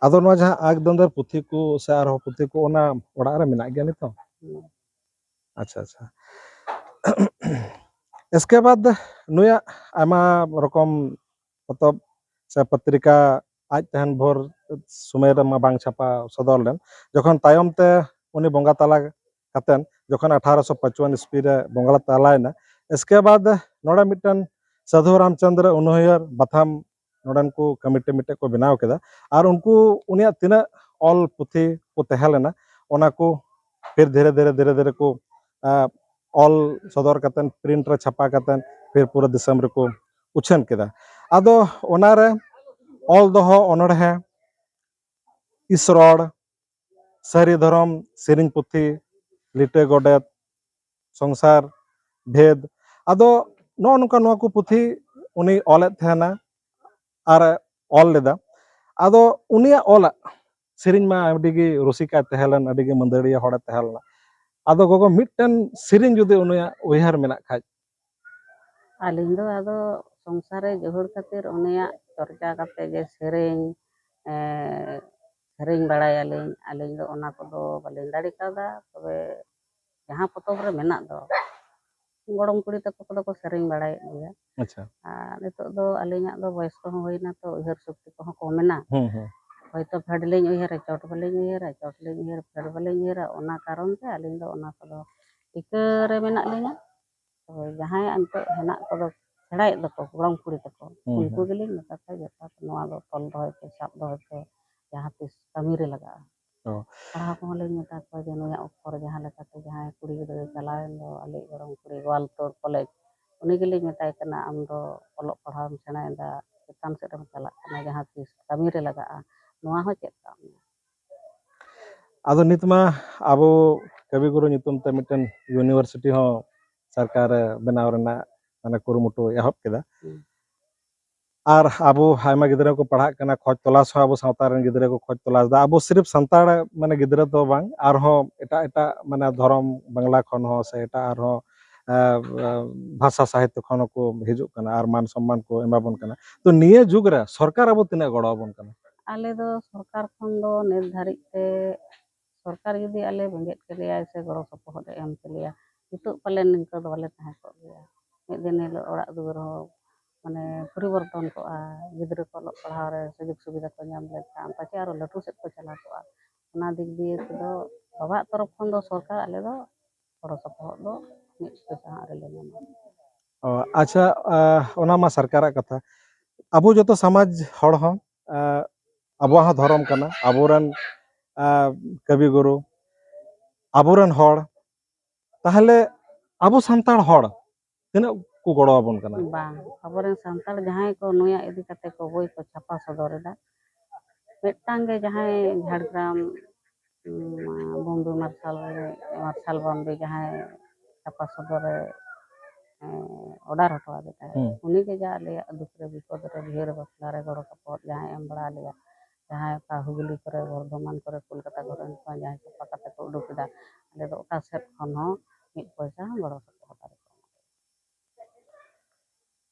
ᱟᱫᱚ ᱱᱚᱣᱟ ᱡᱟᱦᱟᱸ ᱟᱸᱠ ᱫᱟᱸᱫᱮᱨ ᱯᱩᱛᱷᱤ ᱠᱚ ᱥᱮ ᱟᱨᱦᱚᱸ ᱯᱩᱛᱷᱤ ᱠᱚ, ᱚᱱᱟ ᱚᱲᱟᱜ ᱨᱮ ᱢᱮᱱᱟᱜ ᱜᱮᱭᱟ ᱱᱤᱛᱚᱜ? ᱦᱩᱸ᱾ ᱟᱪᱪᱷᱟ, ᱟᱪᱪᱷᱟ᱾ ᱮᱥᱠᱮ ᱵᱟᱫ ᱱᱩᱭᱟᱜ ᱟᱭᱢᱟ ᱨᱚᱠᱚᱢ ᱯᱚᱛᱚᱵ ᱥᱮ ᱯᱚᱛᱨᱤᱠᱟ ᱟᱡ ᱛᱟᱦᱮᱱ ᱵᱷᱳᱨ ᱥᱚᱢᱚᱭ ᱨᱮᱢᱟ ᱵᱟᱝ ᱪᱷᱟᱯᱟ ᱥᱚᱫᱚᱨ ᱞᱮᱱ᱾ ᱡᱚᱠᱷᱚᱱ ᱛᱟᱭᱚᱢ ᱛᱮ ᱩᱱᱤ ᱵᱚᱸᱜᱟ ᱛᱟᱞᱟ ᱠᱟᱛᱮᱱ, ᱡᱚᱠᱷᱚᱱ ᱟᱴᱷᱟᱨᱚᱥᱚ ᱯᱟᱸᱪᱣᱟᱱ ᱤᱥᱣᱤ ᱨᱮ ᱵᱚᱸᱜᱟ ᱛᱟᱞᱟᱭᱮᱱᱟ, ᱮᱥᱠᱮ ᱵᱟᱫ ᱱᱚᱰᱮ ᱢᱤᱫᱴᱮᱱ ᱥᱟᱹᱫᱷᱩ ᱨᱟᱢᱪᱚᱸᱫᱽᱨᱚ ᱩᱱᱩᱭᱦᱟᱹᱨ ᱵᱟᱛᱷᱟᱢ ᱱᱚᱰᱮᱱ ᱠᱚ ᱠᱚᱢᱤᱴᱤ ᱢᱤᱫᱴᱮᱡ ᱠᱚ ᱵᱮᱱᱟᱣ ᱠᱮᱫᱟ᱾ ᱟᱨ ᱩᱱᱠᱩ ᱩᱱᱤᱭᱟᱜ ᱛᱤᱱᱟᱹᱜ ᱚᱞ ᱯᱩᱛᱷᱤ ᱠᱚ ᱛᱟᱦᱮᱸ ᱞᱮᱱᱟ, ᱚᱱᱟ ᱠᱚ ᱯᱷᱤᱨ ᱫᱷᱤᱨᱮ ᱫᱷᱤᱨᱮ ᱫᱷᱤᱨᱮ ᱫᱷᱤᱨᱮ ᱠᱚ, ᱟᱸ, ᱚᱞ ᱥᱚᱫᱚᱨ ᱠᱟᱛᱮᱫ, ᱯᱨᱤᱱᱴ ᱨᱮ ᱪᱷᱟᱯᱟ ᱠᱟᱛᱮᱫ, ᱯᱷᱤᱨ ᱯᱩᱨᱟᱹ ᱫᱤᱥᱚᱢ ᱨᱮᱠᱚ ᱩᱪᱷᱟᱹᱱ ᱠᱮᱫᱟ᱾ ᱟᱫᱚ ᱚᱱᱟᱨᱮ ᱚᱞ ᱫᱚᱦᱚ, ᱚᱱᱚᱬᱦᱮ, ᱤᱥᱨᱚᱲ, ᱥᱟᱹᱨᱤ ᱫᱷᱚᱨᱚᱢ ᱥᱮᱨᱮᱧ ᱯᱩᱛᱷᱤ, ᱞᱤᱴᱟᱹ ᱜᱚᱰᱮᱛ, ᱥᱚᱝᱥᱟᱨ ᱵᱷᱮᱫ, ᱟᱫᱚ ᱱᱚᱜᱼᱚ ᱱᱚᱝᱠᱟ ᱱᱚᱣᱟ ᱠᱚ ᱯᱩᱛᱷᱤ ᱩᱱᱤ ᱚᱞᱮᱫ ᱛᱟᱦᱮᱱᱟ ᱟᱨ ᱚᱞ ᱞᱮᱫᱟ᱾ ᱟᱫᱚ ᱩᱱᱤᱭᱟᱜ ᱚᱞᱟᱜ ᱥᱮᱨᱮᱧ ᱢᱟ ᱟᱹᱰᱤ ᱜᱮ ᱨᱩᱥᱤᱠᱟᱭ ᱛᱟᱦᱮᱸ ᱞᱮᱱ, ᱟᱹᱰᱤ ᱜᱮ ᱢᱟᱹᱫᱟᱹᱲᱤᱭᱟᱹ ᱦᱚᱲᱮ ᱛᱟᱦᱮᱸ ᱞᱮᱱᱟ᱾ ᱟᱫᱚ ᱜᱚᱜᱚ, ᱢᱤᱫᱴᱮᱱ ᱥᱮᱨᱮᱧ ᱡᱩᱫᱤ ᱩᱱᱤᱭᱟᱜ ᱩᱭᱦᱟᱹᱨ ᱢᱮᱱᱟᱜ ᱠᱷᱟᱡ᱾ ᱟᱹᱞᱤᱧ ᱫᱚ ᱟᱫᱚ ᱥᱚᱝᱥᱟᱨ ᱨᱮ ᱡᱤᱦᱩᱲ ᱠᱷᱟᱹᱛᱤᱨ ᱩᱱᱤᱭᱟᱜ ᱪᱚᱨᱪᱟ ᱠᱟᱛᱮ ᱡᱮ ᱥᱮᱨᱮᱧ, ᱮᱸ, ᱥᱮᱨᱮᱧ ᱵᱟᱲᱟᱭᱟᱞᱤᱧ, ᱟᱹᱞᱤᱧ ᱫᱚ ᱚᱱᱟ ᱠᱚᱫᱚ ᱵᱟᱹᱞᱤᱧ ᱫᱟᱲᱮ ᱠᱟᱣᱫᱟ᱾ ᱛᱚᱵᱮ ᱡᱟᱦᱟᱸ ᱯᱚᱛᱚᱵ ᱨᱮ ᱢᱮᱱᱟᱜ ᱫᱚ, ᱜᱚᱲᱚᱢ ᱠᱩᱲᱤ ᱛᱟᱠᱚ ᱠᱚᱫᱚ ᱠᱚ ᱥᱮᱨᱮᱧ ᱵᱟᱲᱟᱭᱮᱫ ᱜᱮᱭᱟ᱾ ᱟᱪᱪᱷᱟ᱾ ᱟᱨ ᱱᱤᱛᱚᱜ ᱫᱚ ᱟᱹᱞᱤᱧᱟᱜ ᱫᱚ ᱵᱚᱭᱮᱥ ᱠᱚᱦᱚᱸ ᱦᱩᱭᱱᱟ ᱛᱚ, ᱩᱭᱦᱟᱹᱨ ᱥᱚᱠᱛᱤ ᱠᱚᱦᱚᱸ ᱠᱚᱢ ᱮᱱᱟ᱾ ᱦᱩᱸ, ᱦᱩᱸ᱾ ᱦᱚᱭᱛᱚ ᱯᱷᱮᱰ ᱞᱤᱧ ᱩᱭᱦᱟᱹᱨᱟ, ᱪᱚᱴ ᱵᱟᱹᱞᱤᱧ ᱩᱭᱦᱟᱹᱨᱟ, ᱪᱚᱴ ᱞᱤᱧ ᱩᱭᱦᱟᱹᱨᱟ, ᱯᱷᱮᱰ ᱵᱟᱹᱞᱤᱧ ᱩᱭᱦᱟᱹᱨᱟ, ᱚᱱᱟ ᱠᱟᱨᱚᱱ ᱛᱮ ᱟᱹᱞᱤᱧ ᱫᱚ ᱚᱱᱟ ᱠᱚᱫᱚ ᱤᱠᱟᱹ ᱨᱮ ᱢᱮᱱᱟᱜ ᱞᱤᱧᱟ᱾ ᱛᱚᱵᱮ ᱡᱟᱦᱟᱸᱭ ᱮᱱᱛᱮᱫ ᱦᱮᱱᱟᱜ ᱠᱚᱫᱚ, ᱥᱮᱬᱟᱭᱮᱫ ᱫᱚᱠᱚ ᱜᱚᱲᱚᱢ ᱠᱩᱲᱤ ᱛᱟᱠᱚ, ᱦᱩᱸ, ᱩᱱᱠᱩ ᱦᱩᱸ᱾ ᱜᱮᱞᱤᱧ ᱢᱮᱛᱟ ᱠᱚᱣᱟ, "ᱡᱚᱛᱚ ᱱᱚᱣᱟ ᱫᱚ ᱛᱚᱞ ᱫᱚᱦᱚᱭ ᱯᱮ, ᱥᱟᱵ ᱫᱚᱦᱚᱭ ᱯᱮ, ᱡᱟᱦᱟᱸ ᱛᱤᱥ ᱠᱟᱹᱢᱤ ᱨᱮ ᱞᱟᱜᱟᱜᱼᱟ, ᱚ᱾ ᱯᱟᱲᱦᱟᱣ ᱠᱚᱦᱚᱸ ᱞᱤᱧ ᱢᱮᱛᱟ ᱠᱚᱣᱟ ᱡᱮ ᱱᱩᱭᱟᱜ ᱚᱠᱠᱷᱚᱨ ᱡᱟᱦᱟᱸ ᱞᱮᱠᱟᱛᱮ ᱡᱟᱦᱟᱸᱭ ᱠᱩᱲᱤ ᱜᱤᱫᱽᱨᱟᱹᱭ ᱪᱟᱞᱟᱣᱮᱱ ᱫᱚ ᱟᱞᱮᱭᱤᱡ ᱜᱚᱲᱚᱢ ᱠᱩᱲᱤ ᱜᱳᱣᱟᱞᱛᱳᱲ ᱠᱚᱞᱮᱡᱽ, ᱩᱱᱤ ᱜᱮᱞᱤᱧ ᱢᱮᱛᱟᱭ ᱠᱟᱱᱟ, 'ᱟᱢ ᱫᱚ ᱚᱞᱚᱜ ᱯᱟᱲᱦᱟᱣᱮᱢ ᱥᱮᱬᱟᱭᱮᱫᱟ, ᱪᱮᱛᱟᱱ ᱥᱮᱫ ᱮᱢ ᱪᱟᱞᱟᱜ ᱠᱟᱱᱟ, ᱡᱟᱦᱟᱸ ᱛᱤᱥ ᱠᱟᱹᱢᱤ ᱨᱮ ᱞᱟᱜᱟᱜᱼᱟ, ᱱᱚᱣᱟ ᱦᱚᱸ ᱪᱮᱫ ᱠᱟᱜ ᱢᱮ᱾ ᱟᱫᱚ ᱱᱤᱛ ᱢᱟ ᱟᱵᱚ ᱠᱚᱵᱤᱜᱩᱨᱩ ᱧᱩᱛᱩᱢ ᱛᱮ ᱢᱤᱫᱴᱮᱱ ᱤᱭᱩᱱᱤᱵᱷᱟᱨᱥᱤᱴᱤ ᱦᱚᱸ ᱥᱚᱨᱠᱟᱨ ᱵᱮᱱᱟᱣ ᱨᱮᱱᱟᱜ ᱢᱟᱱᱮ ᱠᱩᱨᱩᱢᱩᱴᱩ ᱮᱦᱚᱵ ᱠᱮᱫᱟ᱾ ᱦᱩᱸ᱾ ᱟᱨ ᱟᱵᱚ ᱟᱭᱢᱟ ᱜᱤᱫᱽᱨᱟᱹ ᱠᱚ ᱯᱟᱲᱦᱟᱜ ᱠᱟᱱᱟ, ᱠᱷᱚᱡᱽ ᱛᱚᱞᱟᱥ ᱦᱚᱸ ᱟᱵᱚ ᱥᱟᱶᱛᱟ ᱨᱮᱱ ᱜᱤᱫᱽᱨᱟᱹ ᱠᱚ ᱠᱷᱚᱡᱽ ᱛᱚᱞᱟᱥ ᱮᱫᱟ᱾ ᱟᱵᱚ ᱥᱤᱨᱤᱯ ᱥᱟᱱᱛᱟᱲ ᱢᱟᱱᱮ ᱜᱤᱫᱽᱨᱟᱹ ᱫᱚ ᱵᱟᱝ, ᱟᱨᱦᱚᱸ ᱮᱴᱟᱜ ᱮᱴᱟᱜ ᱢᱟᱱᱮ ᱫᱷᱚᱨᱚᱢ ᱵᱟᱝᱞᱟ ᱠᱷᱚᱱ ᱦᱚᱸ ᱥᱮ ᱮᱴᱟᱜ ᱟᱨᱦᱚᱸ, ᱮ, ᱮ, ᱵᱷᱟᱥᱟ ᱥᱟᱦᱤᱛᱛᱚ ᱠᱷᱚᱱ ᱦᱚᱸᱠᱚ ᱦᱤᱡᱩᱜ ᱠᱟᱱᱟ ᱟᱨ ᱢᱟᱱ ᱥᱚᱱᱢᱟᱱ ᱠᱚ ᱮᱢᱟ ᱵᱚᱱ ᱠᱟᱱᱟ᱾ ᱛᱚ ᱱᱤᱭᱟᱹ ᱡᱩᱜᱽ ᱨᱮ ᱥᱚᱨᱠᱟᱨ ᱟᱵᱚ ᱛᱤᱱᱟᱹᱜ ᱜᱚᱲᱚ ᱟᱵᱚᱱ ᱠᱟᱱᱟ? ᱟᱞᱮ ᱫᱚ ᱥᱚᱨᱠᱟᱨ ᱠᱷᱚᱱ ᱫᱚ ᱱᱤᱛ ᱫᱷᱟᱹᱨᱤᱡ ᱛᱮ ᱥᱚᱨᱠᱟᱨ ᱡᱩᱫᱤ ᱟᱞᱮ ᱵᱮᱸᱜᱮᱫ ᱠᱮᱞᱮᱭᱟᱭ ᱥᱮ ᱜᱚᱲᱚ ᱥᱚᱯᱚᱦᱚᱫ ᱮ ᱮᱢ ᱠᱮᱞᱮᱭᱟ, ᱱᱤᱛᱚᱜ ᱯᱟᱞᱮᱱ ᱱᱤᱝᱠᱟᱹ ᱫᱚ ᱵᱟᱞᱮ ᱛᱟᱦᱮᱸ ᱠᱚᱜ ᱜᱮᱭᱟ᱾ ᱢᱤᱫ ᱫᱤᱱ ᱦᱤᱞᱳᱜ ᱚᱲᱟᱜ ᱫᱩᱣᱟᱹᱨ ᱦᱚᱸ ᱢᱟᱱᱮ ᱯᱚᱨᱤᱵᱚᱨᱛᱚᱱ ᱠᱚᱜᱼᱟ, ᱜᱤᱫᱽᱨᱟᱹ ᱠᱚ ᱚᱞᱚᱜ ᱯᱟᱲᱦᱟᱣ ᱨᱮ ᱥᱩᱡᱳᱜᱽ ᱥᱩᱵᱤᱫᱷᱟ ᱠᱚ ᱧᱟᱢ ᱞᱮᱱᱠᱷᱟᱱ ᱯᱟᱪᱮ ᱟᱨᱚ ᱞᱟᱹᱴᱩ ᱥᱮᱫ ᱠᱚ ᱪᱟᱞᱟᱣ ᱠᱚᱜᱼᱟ᱾ ᱚᱱᱟ ᱫᱤᱠ ᱫᱤᱭᱮ ᱛᱮᱫᱚ ᱵᱟᱵᱟᱣᱟᱜ ᱛᱚᱨᱚᱯ ᱠᱷᱚᱱ ᱫᱚ ᱥᱚᱨᱠᱟᱨ ᱟᱞᱮ ᱫᱚ ᱜᱚᱲᱚ ᱥᱚᱯᱚᱦᱚᱫ ᱫᱚ ᱢᱤᱫ ᱯᱚᱭᱥᱟ ᱦᱚᱸ ᱟᱹᱣᱨᱤ ᱞᱮ ᱧᱟᱢᱟ᱾ ᱚ, ᱟᱪᱪᱷᱟ, ᱟᱦ, ᱚᱱᱟ ᱢᱟ ᱥᱚᱨᱠᱟᱨᱟᱜ ᱠᱟᱛᱷᱟ᱾ ᱟᱵᱚ ᱡᱚᱛᱚ ᱥᱚᱢᱟᱡᱽ ᱦᱚᱲ ᱦᱚᱸ, ᱟᱵᱚᱣᱟᱜ ᱦᱚᱸ ᱫᱷᱚᱨᱚᱢ ᱠᱟᱱᱟ, ᱟᱵᱚᱨᱮᱱ ᱠᱟᱹᱵᱤ ᱜᱩᱨᱩ, ᱟᱵᱚᱨᱮᱱ ᱦᱚᱲ, ᱛᱟᱦᱚᱞᱮ ᱟᱵᱚ ᱥᱟᱱᱛᱟᱲ ᱦᱚᱲ ᱛᱤᱱᱟᱹᱜ ᱠᱚ ᱜᱚᱲᱚ ᱟᱵᱚᱱ ᱠᱟᱱᱟ? ᱵᱟᱝ, ᱟᱵᱚᱨᱮᱱ ᱥᱟᱱᱛᱟᱲ ᱡᱟᱦᱟᱸᱭ ᱠᱚ ᱱᱩᱭᱟᱜ ᱤᱫᱤ ᱠᱟᱛᱮ ᱠᱚ ᱵᱳᱭ ᱠᱚ ᱪᱷᱟᱯᱟ ᱥᱚᱫᱚᱨ ᱮᱫᱟ, ᱢᱤᱫᱴᱟᱝ ᱜᱮ ᱡᱟᱦᱟᱸᱭ ᱡᱷᱟᱲᱜᱨᱟᱢ, ᱩᱢ, ᱵᱚᱱᱫᱷᱩ ᱢᱟᱨᱥᱟᱞ ᱨᱮ, ᱢᱟᱨᱥᱟᱞ ᱵᱟᱢᱵᱤ ᱡᱟᱦᱟᱸᱭ ᱪᱷᱟᱯᱟ ᱥᱚᱫᱚᱨ ᱨᱮ, ᱮᱸ, ᱚᱰᱟᱨ ᱦᱚᱴᱚ ᱟᱫᱮ ᱛᱟᱦᱮᱸᱫ, ᱦᱩᱸ᱾ ᱩᱱᱤ ᱜᱮ ᱡᱟ ᱟᱞᱮᱭᱟᱜ ᱫᱩᱠ ᱨᱮ ᱵᱤᱯᱚᱫ ᱨᱮ ᱵᱤᱦᱟᱹ ᱨᱮ ᱵᱟᱯᱞᱟ ᱨᱮ ᱜᱚᱲᱚ ᱥᱚᱯᱚᱦᱚᱫ ᱡᱟᱦᱟᱸᱭ ᱮᱢ ᱵᱟᱲᱟ ᱟᱞᱮᱭᱟ, ᱡᱟᱦᱟᱸᱭ ᱚᱠᱟ ᱦᱩᱜᱽᱞᱤ ᱠᱚᱨᱮ, ᱵᱚᱨᱫᱷᱚᱢᱟᱱ ᱠᱚᱨᱮ, ᱠᱳᱞᱠᱟᱛᱟ ᱠᱚᱨᱮ ᱡᱟᱦᱟᱸᱭ ᱪᱷᱟᱯᱟ ᱠᱟᱛᱮ ᱠᱚ ᱩᱰᱩᱠ ᱮᱫᱟ, ᱟᱞᱮ ᱫᱚ ᱚᱠᱟ ᱥᱮᱫ ᱠᱷᱚᱱ ᱦᱚᱸ ᱢᱤᱫ ᱯᱚᱭᱥᱟ ᱦᱚᱸ ᱜᱚᱲᱚ ᱥᱚᱯᱚᱦᱚᱫ ᱟᱞᱮ ᱠᱚ ᱮᱢᱟ ᱞᱮᱭᱟ᱾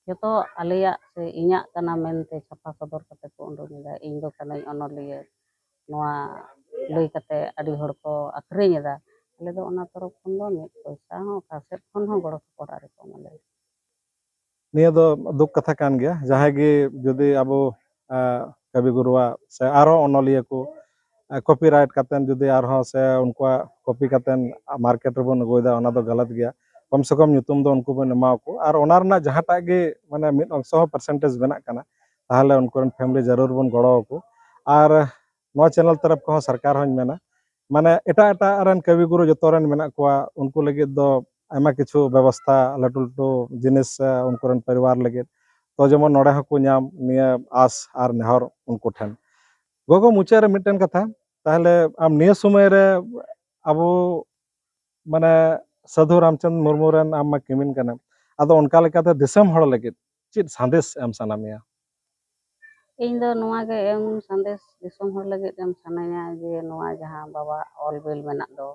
ᱡᱚᱛᱚ ᱟᱞᱮᱭᱟᱜ ᱥᱮ ᱤᱧᱟᱹᱜ ᱠᱟᱱᱟ ᱢᱮᱱᱛᱮ ᱪᱷᱟᱯᱟ ᱥᱚᱫᱚᱨ ᱠᱟᱛᱮ ᱠᱚ ᱩᱰᱩᱠ ᱮᱫᱟ, ᱤᱧ ᱫᱚ ᱠᱟᱹᱱᱟᱹᱧ ᱚᱱᱚᱞᱤᱭᱟᱹ, ᱱᱚᱣᱟ ᱞᱟᱹᱭ ᱠᱟᱛᱮ ᱟᱹᱰᱤ ᱦᱚᱲ ᱠᱚ ᱟᱹᱠᱷᱨᱤᱧ ᱮᱫᱟ᱾ ᱟᱞᱮ ᱫᱚ ᱚᱱᱟ ᱛᱚᱨᱚᱯ ᱠᱷᱚᱱ ᱫᱚ ᱢᱤᱫ ᱯᱚᱭᱥᱟ ᱦᱚᱸ ᱚᱠᱟ ᱥᱮᱫ ᱠᱷᱚᱱ ᱦᱚᱸ ᱜᱚᱲᱚ ᱥᱚᱯᱚᱦᱚᱫ ᱟᱹᱣᱨᱤ ᱠᱚ ᱮᱢᱟ ᱞᱮᱭᱟ᱾ ᱱᱤᱭᱟᱹ ᱫᱚ ᱫᱩᱠ ᱠᱟᱛᱷᱟ ᱠᱟᱱ ᱜᱮᱭᱟ᱾ ᱡᱟᱦᱟᱸᱭ ᱜᱮ ᱡᱩᱫᱤ ᱟᱵᱚ, ᱟᱸ, ᱠᱚᱵᱤ ᱜᱩᱨᱩᱣᱟᱜ ᱥᱮ ᱟᱨᱦᱚᱸ ᱚᱱᱚᱞᱤᱭᱟᱹ ᱠᱚ, ᱟᱸ, copyright ᱠᱟᱛᱮᱱ ᱡᱩᱫᱤ ᱟᱨᱦᱚᱸ ᱥᱮ ᱩᱱᱠᱩᱣᱟᱜ copy ᱠᱟᱛᱮᱱ market ᱨᱮᱵᱚᱱ ᱟᱹᱜᱩᱭᱮᱫᱟ, ᱚᱱᱟ ᱫᱚ ᱜᱟᱞᱟᱛ ᱜᱮᱭᱟ᱾ ᱠᱚᱢ ᱥᱮ ᱠᱚᱢ ᱧᱩᱛᱩᱢ ᱫᱚ ᱩᱱᱠᱩ ᱵᱚᱱ ᱮᱢᱟ ᱠᱚ, ᱟᱨ ᱚᱱᱟ ᱨᱮᱱᱟᱜ ᱡᱟᱦᱟᱸᱴᱟᱜ ᱜᱮ ᱢᱟᱱᱮ ᱢᱤᱫ ᱚᱝᱥᱚ ᱦᱚᱸ percentage ᱵᱮᱱᱟᱜ ᱠᱟᱱᱟ, ᱛᱟᱦᱚᱞᱮ ᱩᱱᱠᱩ ᱨᱮᱱ family ᱡᱟᱹᱨᱩᱲ ᱵᱚᱱ ᱜᱚᱲᱚ ᱟᱠᱚ᱾ ᱟᱨ ᱱᱚᱣᱟ channel ᱛᱚᱨᱚᱯ ᱠᱷᱚᱱ ᱦᱚᱸ ᱥᱚᱨᱠᱟᱨ ᱦᱚᱸᱧ ᱢᱮᱱᱟ, ᱢᱟᱱᱮ ᱮᱴᱟᱜ ᱮᱴᱟᱜ ᱨᱮᱱ ᱠᱚᱵᱤ ᱜᱩᱨᱩ ᱡᱚᱛᱚ ᱨᱮᱱ ᱢᱮᱱᱟᱜ ᱠᱚᱣᱟ, ᱩᱱᱠᱩ ᱞᱟᱹᱜᱤᱫ ᱫᱚ ᱟᱭᱢᱟ ᱠᱤᱪᱷᱩ ᱵᱮᱵᱚᱥᱛᱷᱟ, ᱞᱟᱹᱴᱩ ᱞᱟᱹᱴᱩ ᱡᱤᱱᱤᱥ, ᱮ, ᱩᱱᱠᱩ ᱨᱮᱱ ᱯᱚᱨᱤᱵᱟᱨ ᱞᱟᱹᱜᱤᱫ᱾ ᱛᱚ ᱡᱮᱢᱚᱱ ᱱᱚᱰᱮ ᱦᱚᱸᱠᱚ ᱧᱟᱢ, ᱱᱤᱭᱟᱹ ᱟᱥ ᱟᱨ ᱱᱮᱦᱚᱨ ᱩᱱᱠᱩ ᱴᱷᱮᱱ᱾ ᱜᱚᱜᱚ, ᱢᱩᱪᱟᱹᱫ ᱨᱮ ᱢᱤᱫᱴᱮᱱ ᱠᱟᱛᱷᱟ, ᱛᱟᱦᱚᱞᱮ ᱟᱢ ᱱᱤᱭᱟᱹ ᱥᱚᱢᱚᱭ ᱨᱮ ᱟᱵᱚ ᱢᱟᱱᱮ ᱥᱟᱹᱫᱷᱩ ᱨᱟᱢᱪᱟᱸᱫᱽ ᱢᱩᱨᱢᱩ ᱨᱮᱱ ᱟᱢ ᱢᱟ ᱠᱟᱹᱢᱤᱱ ᱠᱟᱱᱟᱢ, ᱟᱫᱚ ᱚᱱᱠᱟ ᱞᱮᱠᱟᱛᱮ ᱫᱤᱥᱚᱢ ᱦᱚᱲ ᱞᱟᱹᱜᱤᱫ ᱪᱮᱫ ᱥᱟᱸᱫᱮᱥ ᱮᱢ ᱥᱟᱱᱟ ᱢᱮᱭᱟ? ᱤᱧ ᱫᱚ ᱱᱚᱣᱟ ᱜᱮ ᱮᱢ ᱥᱟᱸᱫᱮᱥ ᱫᱤᱥᱚᱢ ᱦᱚᱲ ᱞᱟᱹᱜᱤᱫ ᱮᱢ ᱥᱟᱱᱟᱧᱟ ᱡᱮ ᱱᱚᱣᱟ ᱡᱟᱦᱟᱸ ᱵᱟᱵᱟ ᱚᱞ ᱵᱤᱞ ᱢᱮᱱᱟᱜ ᱫᱚ,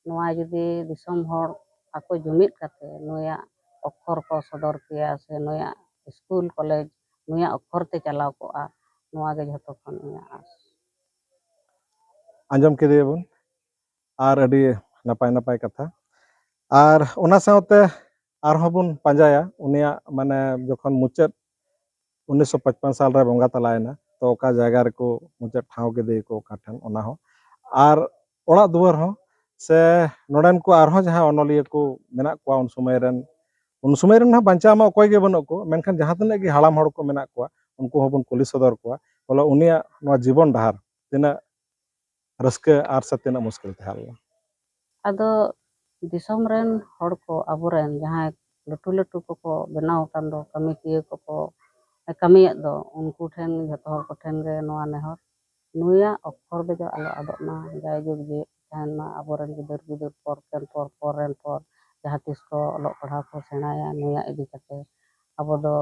ᱱᱚᱣᱟ ᱡᱩᱫᱤ ᱫᱤᱥᱚᱢ ᱦᱚᱲ ᱟᱠᱚ ᱡᱩᱢᱤᱫ ᱠᱟᱛᱮ ᱱᱩᱭᱟᱜ ᱚᱠᱠᱷᱚᱨ ᱠᱚ ᱥᱚᱫᱚᱨ ᱠᱮᱭᱟ ᱥᱮ ᱱᱩᱭᱟᱜ ᱥᱠᱩᱞ ᱠᱚᱞᱮᱡᱽ ᱱᱩᱭᱟᱜ ᱚᱠᱠᱷᱚᱨ ᱛᱮ ᱪᱟᱞᱟᱣ ᱠᱚᱜᱼᱟ, ᱱᱚᱣᱟ ᱜᱮ ᱡᱷᱚᱛᱚ ᱠᱷᱚᱱ ᱤᱧᱟᱹᱜ ᱟᱸᱥ᱾ ᱟᱸᱡᱚᱢ ᱠᱮᱫᱮᱭᱟᱵᱚᱱ, ᱟᱨ ᱟᱹᱰᱤ ᱱᱟᱯᱟᱭ ᱱᱟᱯᱟᱭ ᱠᱟᱛᱷᱟ᱾ ᱟᱨ ᱚᱱᱟ ᱥᱟᱶᱛᱮ ᱟᱨᱦᱚᱸ ᱵᱚᱱ ᱯᱟᱸᱡᱟᱭᱟ ᱩᱱᱤᱭᱟᱜ, ᱢᱟᱱᱮ, ᱡᱚᱠᱷᱚᱱ ᱢᱩᱪᱟᱹᱫ ᱩᱱᱤᱥᱥᱚ ᱯᱟᱸᱪᱯᱟᱱ ᱥᱟᱞ ᱨᱮ ᱵᱚᱸᱜᱟ ᱛᱟᱞᱟᱭᱮᱱᱟ, ᱛᱚ ᱚᱠᱟ ᱡᱟᱭᱜᱟ ᱨᱮᱠᱚ ᱢᱩᱪᱟᱹᱫ ᱴᱷᱟᱶ ᱠᱮᱫᱮᱭᱟᱠᱚ ᱚᱠᱟ ᱴᱷᱮᱱ, ᱚᱱᱟ ᱦᱚᱸ᱾ ᱟᱨ ᱚᱲᱟᱜ ᱫᱩᱣᱟᱹᱨ ᱦᱚᱸ, ᱥᱮ ᱱᱚᱰᱮᱱ ᱠᱚ ᱟᱨᱦᱚᱸ ᱡᱟᱦᱟᱸ ᱚᱱᱚᱞᱤᱭᱟᱹ ᱠᱚ ᱢᱮᱱᱟᱜ ᱠᱚᱣᱟ ᱩᱱ ᱥᱚᱢᱚᱭ ᱨᱮᱱ, ᱩᱱ ᱥᱚᱢᱚᱭ ᱨᱮᱱ ᱦᱟᱸᱜ ᱵᱟᱧᱪᱟᱣ ᱢᱟ ᱚᱠᱚᱭ ᱜᱮ ᱵᱟᱹᱱᱩᱜ ᱠᱚ, ᱢᱮᱱᱠᱷᱟᱱ ᱡᱟᱦᱟᱸ ᱛᱤᱱᱟᱹᱜ ᱜᱮ ᱦᱟᱲᱟᱢ ᱦᱚᱲ ᱠᱚ ᱢᱮᱱᱟᱜ ᱠᱚᱣᱟ, ᱩᱱᱠᱩ ᱦᱚᱸᱵᱚᱱ ᱠᱩᱞᱤ ᱥᱚᱫᱚᱨ ᱠᱚᱣᱟ, ᱵᱚᱞᱮ ᱩᱱᱤᱭᱟᱜ ᱱᱚᱣᱟ ᱡᱤᱵᱚᱱ ᱰᱟᱦᱟᱨ ᱛᱤᱱᱟᱹᱜ ᱨᱟᱹᱥᱠᱟᱹ ᱟᱨ ᱥᱮ ᱛᱤᱱᱟᱹᱜ ᱢᱩᱥᱠᱤᱞ ᱛᱟᱦᱮᱸ ᱞᱮᱱᱟ᱾ ᱟᱫᱚ ᱫᱤᱥᱚᱢ ᱨᱮᱱ ᱦᱚᱲ ᱠᱚ, ᱟᱵᱚᱨᱮᱱ ᱡᱟᱦᱟᱸᱭ ᱞᱟᱹᱴᱩ ᱞᱟᱹᱴᱩ ᱠᱚᱠᱚ ᱵᱮᱱᱟᱣ ᱟᱠᱟᱱ ᱫᱚ, ᱠᱟᱹᱢᱤᱠᱤᱭᱟᱹ ᱠᱚᱠᱚ ᱠᱟᱹᱢᱤᱭᱮᱫ ᱫᱚ, ᱩᱱᱠᱩ ᱴᱷᱮᱱ, ᱡᱷᱚᱛᱚ ᱦᱚᱲ ᱠᱚᱴᱷᱮᱱ ᱜᱮ ᱱᱚᱣᱟ ᱱᱮᱦᱚᱨ, ᱱᱩᱭᱟᱜ ᱚᱠᱠᱷᱚᱨ ᱫᱚ ᱡᱮ ᱟᱞᱚ ᱟᱫᱚᱜ ᱢᱟ, ᱡᱟᱭᱡᱩᱜᱽ ᱡᱤᱭᱮᱫ ᱛᱟᱦᱮᱱ ᱢᱟ, ᱟᱵᱚᱨᱮᱱ ᱜᱤᱫᱟᱹᱨ ᱯᱤᱫᱟᱹᱨ ᱯᱚᱨ ᱠᱮᱱ ᱯᱚᱨ, ᱯᱚᱨ ᱨᱮᱱ ᱯᱚᱨ ᱡᱟᱦᱟᱸ ᱛᱤᱥ ᱠᱚ ᱚᱞᱚᱜ ᱯᱟᱲᱦᱟᱣ ᱠᱚ ᱥᱮᱬᱟᱭᱟ ᱱᱩᱭᱟᱜ ᱤᱫᱤ ᱠᱟᱛᱮ᱾ ᱟᱵᱚ ᱫᱚ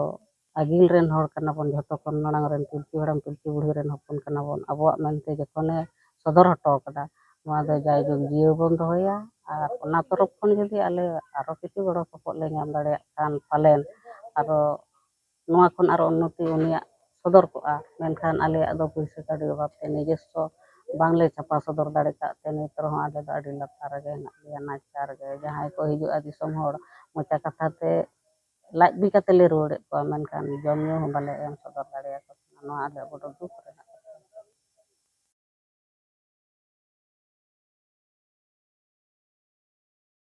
ᱟᱹᱜᱤᱞ ᱨᱮᱱ ᱦᱚᱲ ᱠᱟᱱᱟ ᱵᱚᱱ, ᱡᱷᱚᱛᱚ ᱠᱷᱚᱱ ᱢᱟᱲᱟᱝ ᱨᱮᱱ ᱯᱤᱞᱪᱩ ᱦᱟᱲᱟᱢ ᱯᱤᱞᱪᱩ ᱵᱩᱲᱦᱤ ᱨᱮᱱ ᱦᱚᱯᱚᱱ ᱠᱟᱱᱟ ᱵᱚᱱ᱾ ᱟᱵᱚᱣᱟᱜ ᱢᱮᱱᱛᱮ ᱡᱚᱠᱷᱚᱱᱮ ᱥᱚᱫᱚᱨ ᱦᱚᱴᱚ ᱠᱟᱫᱟ, ᱱᱚᱣᱟ ᱫᱚ ᱡᱟᱭᱡᱩᱜᱽ ᱡᱤᱭᱟᱹᱣ ᱵᱚᱱ ᱫᱚᱦᱚᱭᱟ᱾ ᱟᱨ ᱚᱱᱟ ᱛᱚᱨᱚᱯ ᱠᱷᱚᱱ ᱡᱩᱫᱤ ᱟᱞᱮ ᱟᱨᱚ ᱠᱤᱪᱷᱩ ᱜᱚᱲᱚ ᱥᱚᱯᱚᱦᱚᱫ ᱞᱮ ᱧᱟᱢ ᱫᱟᱲᱮᱭᱟᱜ ᱠᱷᱟᱱ ᱯᱟᱞᱮᱱ ᱟᱨᱚ ᱱᱚᱣᱟ ᱠᱷᱚᱱ ᱟᱨᱚ ᱩᱱᱱᱚᱛᱤ ᱩᱱᱤᱭᱟᱜ ᱥᱚᱫᱚᱨ ᱠᱚᱜᱼᱟ, ᱢᱮᱱᱠᱷᱟᱱ ᱟᱞᱮᱭᱟᱜ ᱫᱚ ᱯᱩᱭᱥᱟᱹ ᱠᱟᱹᱣᱰᱤ ᱚᱵᱷᱟᱵ ᱛᱮ ᱱᱤᱡᱮᱥᱥᱚ ᱵᱟᱝᱞᱮ ᱪᱷᱟᱯᱟ ᱥᱚᱫᱚᱨ ᱫᱟᱲᱮ ᱠᱟᱜ ᱛᱮ ᱱᱤᱛ ᱨᱮᱦᱚᱸ ᱟᱞᱮ ᱫᱚ ᱟᱹᱰᱤ ᱞᱟᱛᱟᱨ ᱨᱮᱜᱮ ᱦᱮᱱᱟᱜ ᱞᱮᱭᱟ, ᱱᱟᱪᱟᱨ ᱜᱮ᱾ ᱡᱟᱦᱟᱸᱭ ᱠᱚ ᱦᱤᱡᱩᱜᱼᱟ ᱫᱤᱥᱚᱢ ᱦᱚᱲ, ᱢᱚᱪᱟ ᱠᱟᱛᱷᱟ ᱛᱮ ᱞᱟᱡ ᱵᱤ ᱠᱟᱛᱮ ᱞᱮ ᱨᱩᱣᱟᱹᱲᱮᱫ ᱠᱚᱣᱟ, ᱢᱮᱱᱠᱷᱟᱱ ᱡᱚᱢ ᱧᱩ ᱦᱚᱸ ᱵᱟᱞᱮ ᱮᱢ ᱥᱚᱫᱚᱨ ᱫᱟᱲᱮᱭᱟᱠᱚ ᱠᱟᱱᱟ᱾ ᱱᱚᱣᱟ ᱟᱞᱮ ᱵᱚᱰᱚ ᱫᱩᱠ ᱨᱮᱱᱟᱜ